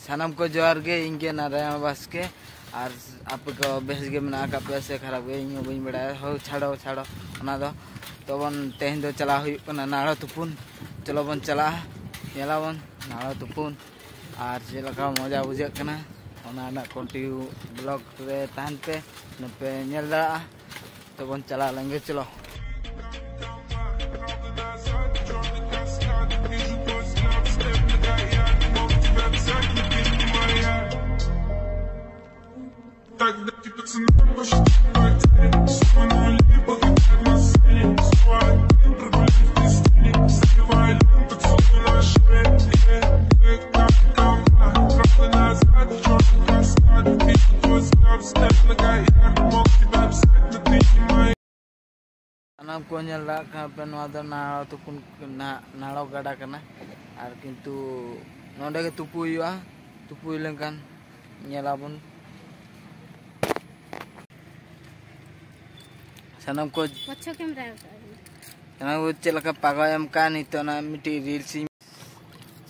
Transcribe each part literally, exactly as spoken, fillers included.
ᱥᱟᱱᱟᱢ ᱠᱚ ᱡᱚᱦᱟᱨ ᱜᱮ, ᱤᱧ ᱜᱮ ᱱᱟᱨᱟᱭᱚᱱ ᱵᱟᱥᱠᱮ᱾ ᱟᱨ ᱟᱯᱮ ᱠᱚ ᱵᱮᱥ ᱜᱮ ᱢᱮᱱᱟᱜ ᱟᱠᱟᱫ ᱯᱮᱭᱟ ᱥᱮ ᱠᱷᱟᱨᱟᱯ ᱜᱮ, ᱤᱧ ᱦᱚᱸ ᱵᱟᱹᱧ ᱵᱟᱲᱟᱭᱟ᱾ ᱦᱳ, ᱪᱷᱟᱲᱚ ᱪᱷᱟᱲᱚ ᱚᱱᱟ ᱫᱚ᱾ ᱛᱚᱵᱚᱱ ᱛᱮᱦᱮᱧ ᱫᱚ ᱪᱟᱞᱟᱣ ᱦᱩᱭᱩᱜ ᱠᱟᱱᱟ ᱱᱟᱲᱚ ᱛᱩᱯᱩᱱ᱾ ᱪᱚᱞᱚ ᱵᱚᱱ ᱪᱟᱞᱟᱜᱼᱟ, ᱧᱮᱞᱟᱵᱚᱱ ᱱᱟᱲᱚ ᱛᱩᱯᱩᱱ ᱟᱨ ᱪᱮᱫ ᱞᱮᱠᱟ ᱢᱚᱡᱟ ᱵᱩᱡᱷᱟᱹᱜ ᱠᱟᱱᱟ᱾ ᱚᱱᱟ ᱨᱮᱱᱟᱜ ᱠᱚᱱᱴᱤᱱᱤᱭᱩ ᱵᱞᱚᱜ ᱨᱮ ᱛᱟᱦᱮᱱ ᱯᱮ, ᱤᱱᱟᱹᱯᱮ ᱧᱮᱞ ᱫᱟᱲᱮᱭᱟᱜᱼᱟ᱾ ᱛᱚᱵᱚᱱ ᱪᱟᱞᱟᱜ ᱞᱮᱱᱜᱮ, ᱪᱚᱞᱚ᱾ ᱥᱟᱱᱟᱢ ᱠᱚ ᱧᱮᱞ ᱫᱟᱲᱮᱭᱟᱜ ᱠᱟᱱᱟ ᱯᱮ, ᱱᱚᱣᱟ ᱫᱚ ᱱᱟᱲᱚ ᱛᱩᱯᱩᱱ, ᱱᱟ-, ᱱᱟᱲᱚ ᱜᱟᱰᱟ ᱠᱟᱱᱟ᱾ ᱟᱨ ᱠᱤᱱᱛᱩ ᱱᱚᱸᱰᱮ ᱜᱮ ᱛᱩᱯᱩ ᱦᱩᱭᱩᱜᱼᱟ, ᱛᱩᱯᱩ ᱦᱩᱭ ᱞᱮᱱᱠᱷᱟᱱ ᱧᱮᱞᱟᱵᱚᱱ᱾ ᱥᱟᱱᱟᱢ ᱠᱚ ᱯᱚᱪᱷᱚ ᱠᱮᱢᱨᱟ ᱨᱟᱠᱟᱵ ᱠᱟᱱᱟ᱾ ᱥᱟᱱᱟᱢ ᱠᱚ ᱪᱮᱫ ᱞᱮᱠᱟ ᱯᱟᱜᱚ ᱮᱢ ᱠᱟᱱ, ᱱᱤᱛᱚᱜ ᱚᱱᱟ ᱢᱤᱫᱴᱤᱡ ᱨᱤᱞᱥ ᱤᱧ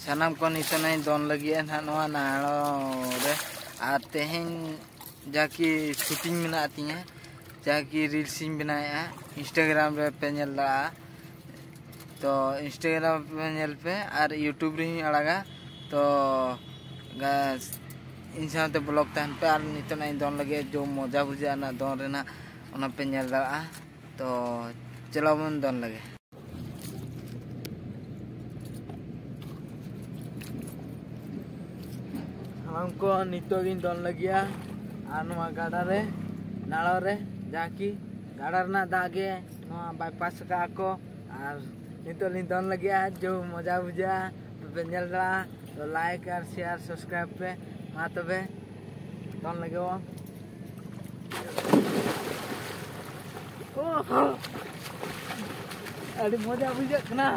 ᱥᱟᱱᱟᱢ ᱠᱚ ᱱᱤᱛᱚᱜ ᱤᱧ ᱫᱚᱱ ᱞᱟᱹᱜᱤᱫ ᱱᱟᱦᱟᱜ ᱱᱚᱣᱟ ᱱᱟᱲᱚ ᱨᱮ᱾ ᱟᱨ ᱛᱮᱦᱮᱧ ᱡᱟᱦᱟᱸ ᱠᱤ ᱥᱩᱴᱤᱝ ᱢᱮᱱᱟᱜ ᱛᱤᱧᱟᱹ, ᱡᱟᱦᱟᱸ ᱠᱤ ᱨᱤᱞᱥ ᱤᱧ ᱵᱮᱱᱟᱣᱮᱫᱼᱟ, ᱤᱱᱥᱴᱟᱜᱨᱟᱢ ᱨᱮ ᱯᱮ ᱧᱮᱞ ᱫᱟᱲᱮᱭᱟᱜᱼᱟ᱾ ᱛᱚ ᱤᱱᱥᱴᱟᱜᱨᱟᱢ ᱨᱮ ᱧᱮᱞ ᱯᱮ ᱟᱨ ᱤᱭᱩᱴᱩᱵᱽ ᱨᱮᱦᱚᱸᱧ ᱟᱲᱟᱜᱟ᱾ ᱛᱚ ᱜᱟ-, ᱤᱧ ᱥᱟᱶᱛᱮ ᱵᱞᱚᱜ ᱛᱟᱦᱮᱱ ᱯᱮ᱾ ᱟᱨ ᱱᱤᱛᱚᱜ ᱤᱧ ᱫᱚᱱ ᱞᱟᱹᱜᱤᱫ, ᱡᱚ ᱢᱚᱡᱟ ᱵᱩᱡᱷᱟᱹᱜᱼᱟ ᱚᱱᱟ ᱫᱚᱱ ᱨᱮᱱᱟᱜ, ᱚᱱᱟ ᱯᱮ ᱧᱮᱞ ᱫᱟᱲᱮᱭᱟᱜᱼᱟ᱾ ᱛᱚ ᱪᱚᱞᱚ ᱵᱚᱱ ᱫᱚᱱ ᱞᱮᱜᱮ᱾ ᱦᱟᱲᱟᱢ ᱠᱚ, ᱱᱤᱛᱚᱜ ᱜᱤᱧ ᱫᱚᱱ ᱞᱟᱹᱜᱤᱫᱼᱟ᱾ ᱟᱨ ᱱᱚᱣᱟ ᱜᱟᱰᱟ ᱨᱮ, ᱱᱟᱲᱚ ᱨᱮ, ᱡᱟᱦᱟᱸ ᱠᱤ ᱜᱟᱰᱟ ᱨᱮᱱᱟᱜ ᱫᱟᱜ ᱜᱮ ᱱᱚᱣᱟ ᱵᱟᱭᱯᱟᱥ ᱟᱠᱟᱫᱼᱟ ᱠᱚ᱾ ᱟᱨ ᱱᱤᱛᱚᱜ ᱞᱤᱧ ᱫᱚᱱ ᱞᱟᱹᱜᱤᱫᱼᱟ, ᱡᱮ ᱢᱚᱡᱟ ᱵᱩᱡᱷᱟᱹᱜᱼᱟ, ᱟᱯᱮ ᱯᱮ ᱧᱮᱞ ᱫᱟᱲᱮᱭᱟᱜᱼᱟ᱾ ᱛᱚ ᱞᱟᱭᱤᱠ ᱟᱨ ᱥᱮᱭᱟᱨ, ᱥᱟᱵᱥᱠᱨᱟᱭᱤᱵ ᱯᱮ᱾ ᱢᱟ ᱛᱚᱵᱮ ᱫᱚᱱ ᱞᱟᱹᱜᱤᱫ ᱵᱚᱱ᱾ ᱳᱦ! ᱟᱹᱰᱤ ᱢᱚᱡᱟ ᱵᱩᱡᱷᱟᱹᱜ ᱠᱟᱱᱟ,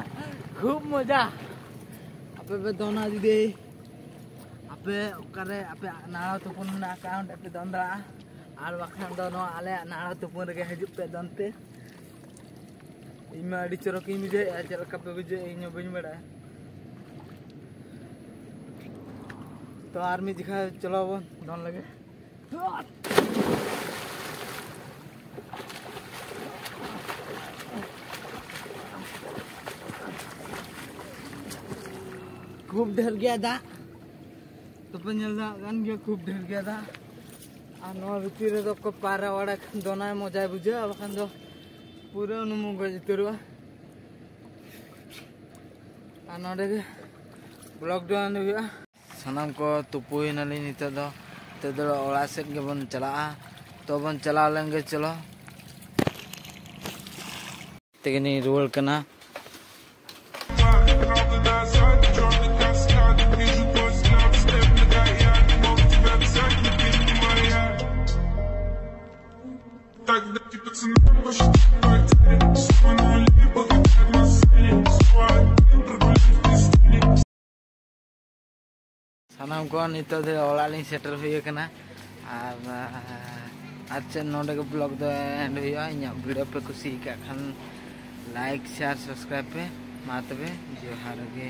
ᱠᱷᱩᱵ ᱢᱚᱡᱟ᱾ ᱟᱯᱮ ᱯᱮ ᱫᱚᱱᱟ ᱡᱩᱫᱤ, ᱟᱯᱮ ᱚᱠᱟᱨᱮ ᱟᱯᱮ ᱱᱟᱲᱟ ᱛᱩᱯᱩᱱ ᱢᱮᱱᱟᱜ ᱟᱠᱟᱫ, ᱚᱸᱰᱮ ᱯᱮ ᱫᱚᱱ ᱫᱟᱲᱮᱭᱟᱜᱼᱟ᱾ ᱟᱨ ᱵᱟᱠᱷᱟᱱ ᱫᱚ ᱱᱚᱣᱟ ᱟᱞᱮᱭᱟᱜ ᱱᱟᱲᱟ ᱛᱩᱯᱩᱱ ᱨᱮᱜᱮ ᱦᱤᱡᱩᱜ ᱯᱮ ᱫᱚᱱ ᱛᱮ᱾ ᱤᱧ ᱢᱟ ᱟᱹᱰᱤ ᱪᱚᱨᱚᱠ ᱤᱧ ᱵᱩᱡᱷᱟᱹᱣᱮᱫᱼᱟ, ᱪᱮᱫ ᱞᱮᱠᱟ ᱯᱮ ᱵᱩᱡᱷᱟᱹᱣᱮᱫᱼᱟ ᱤᱧ ᱦᱚᱸ ᱵᱟᱹᱧ ᱵᱟᱲᱟᱭᱟ᱾ ᱛᱚ ᱟᱨ ᱢᱤᱫ ᱡᱚᱠᱷᱟ ᱪᱟᱞᱟᱣ ᱵᱚᱱ ᱫᱚᱱ ᱞᱟᱹᱜᱤᱫ᱾ ᱠᱷᱩᱵ ᱰᱷᱮᱨ ᱜᱮᱭᱟ ᱫᱟᱜ, ᱛᱚᱯᱮ ᱧᱮᱞ ᱫᱟᱲᱮᱭᱟᱜ ᱠᱟᱱ ᱜᱮᱭᱟ, ᱠᱷᱩᱵ ᱰᱷᱮᱨ ᱜᱮᱭᱟ ᱫᱟᱜ᱾ ᱟᱨ ᱱᱚᱣᱟ ᱵᱷᱤᱛᱤᱨ ᱨᱮᱫᱚ ᱠᱚ ᱯᱟᱭᱨᱟ ᱵᱟᱲᱟ ᱠᱷᱟᱱ ᱫᱚᱱᱟᱭ ᱢᱚᱡᱟᱭ ᱵᱩᱡᱷᱟᱹᱜᱼᱟ, ᱵᱟᱠᱷᱟᱱ ᱫᱚ ᱯᱩᱨᱟᱹ ᱩᱱᱩᱢ ᱜᱚᱡ ᱩᱛᱟᱹᱨᱚᱜᱼᱟ᱾ ᱟᱨ ᱱᱚᱰᱮ ᱜᱮ ᱵᱞᱚᱜ ᱫᱚ ᱮᱱᱰ ᱦᱩᱭᱩᱜᱼᱟ᱾ ᱥᱟᱱᱟᱢ ᱠᱚ ᱛᱩᱯᱩᱭᱮᱱᱟᱞᱤᱧ, ᱱᱤᱛᱚᱜ ᱫᱚ, ᱱᱤᱛᱚᱜ ᱫᱚ ᱚᱲᱟᱜ ᱥᱮᱫ ᱜᱮᱵᱚᱱ ᱪᱟᱞᱟᱜᱼᱟ᱾ ᱛᱚ ᱵᱚᱱ ᱪᱟᱞᱟᱣ ᱞᱮᱱ ᱜᱮ, ᱪᱚᱞᱚ᱾ ᱛᱮᱜᱮᱞᱤᱧ ᱨᱩᱣᱟᱹᱲ ᱠᱟᱱᱟ᱾ ᱥᱟᱱᱟᱢ ᱠᱚ ᱱᱤᱛᱚᱜ ᱫᱚ ᱚᱲᱟᱜ ᱞᱤᱧ ᱥᱮᱴᱮᱨ ᱦᱩᱭ ᱟᱠᱟᱱᱟ᱾ ᱟᱨ, ᱟᱨ ᱪᱮᱫ, ᱱᱚᱰᱮ ᱜᱮ ᱵᱞᱚᱜ ᱫᱚ ᱮᱱᱰ ᱦᱩᱭᱩᱜᱼᱟ᱾ ᱤᱧᱟᱹᱜ ᱵᱷᱤᱰᱤᱭᱳ ᱯᱮ ᱠᱩᱥᱤ ᱟᱠᱟᱫ ᱠᱷᱟᱱ ᱞᱟᱭᱤᱠ, ᱥᱮᱭᱟᱨ, ᱥᱟᱵᱥᱠᱨᱟᱭᱤᱵ ᱯᱮ᱾ ᱢᱟ ᱛᱚᱵᱮ ᱡᱚᱦᱟᱨ ᱜᱮ᱾